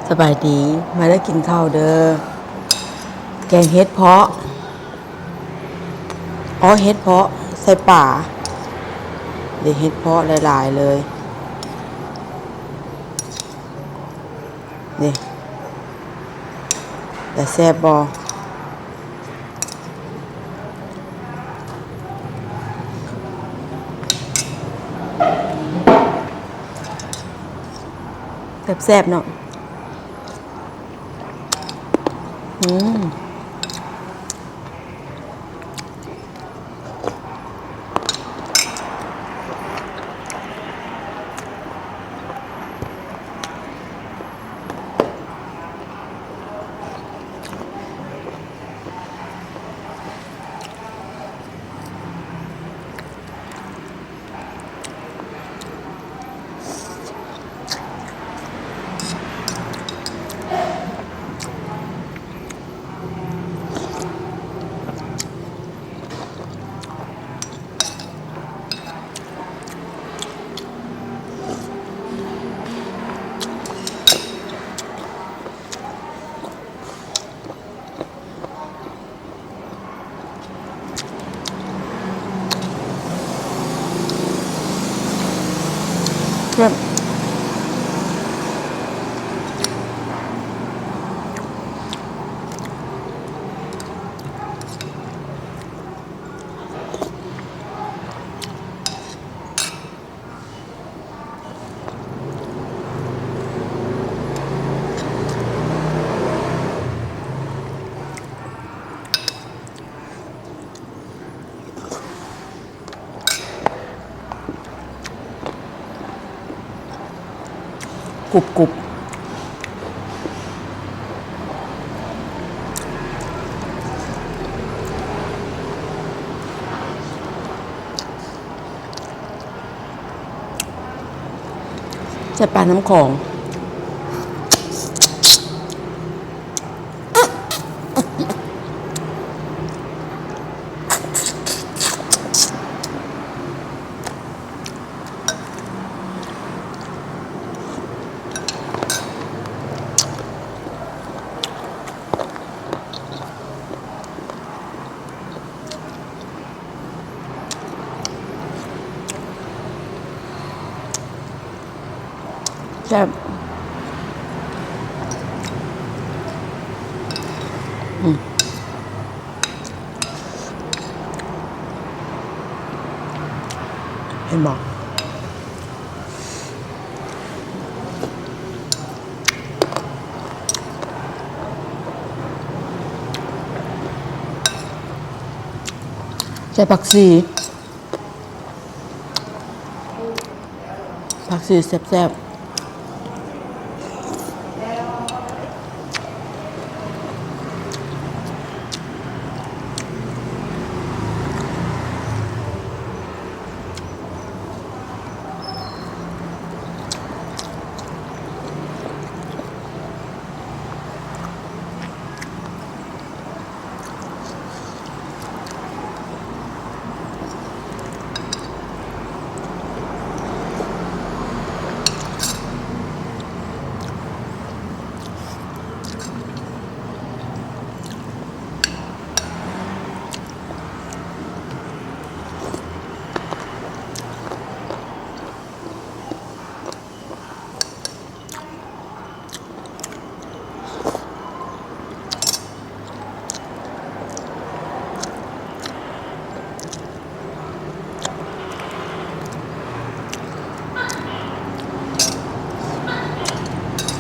ສະບາຍດີ ມາເດີກິນເຂົ້າເດີ. ແກງເຫັດເພາະ ເພາະເຫັດເພາະໃສ່ປາ. ເດ ເຫັດເພາະຫຼາຍໆເລີຍ ເດ. ແຕ່ແຊບບໍ່? ແຊບໆເນາະ. ອືມ. ແຊບ. ໃສ່ປານ້ຳຂອງ. ແຊບ. ອືມ ເຫັນບໍ່? ໃສ່ຜັກຊີ ຜັກຊີແຊບໆ.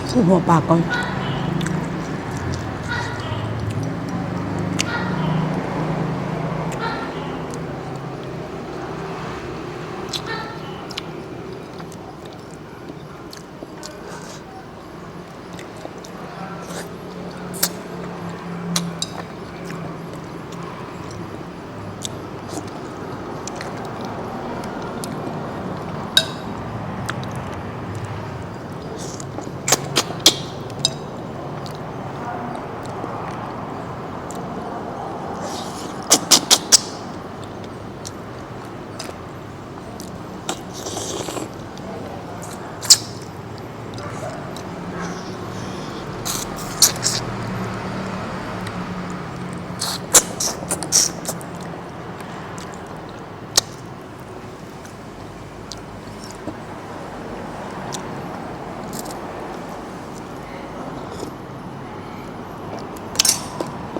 ໃສ່ຫົວປາກ່ອນ. ອ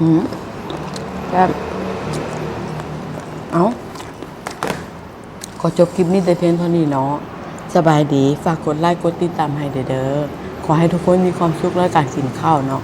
อืม แบบ เอ้า ขอจบคลิปนี้แต่เพียงเท่านี้เนาะ สบายดี ฝากกดไลค์กดติดตามให้เด้อ ขอให้ทุกคนมีความสุขในการกินข้าวเนาะ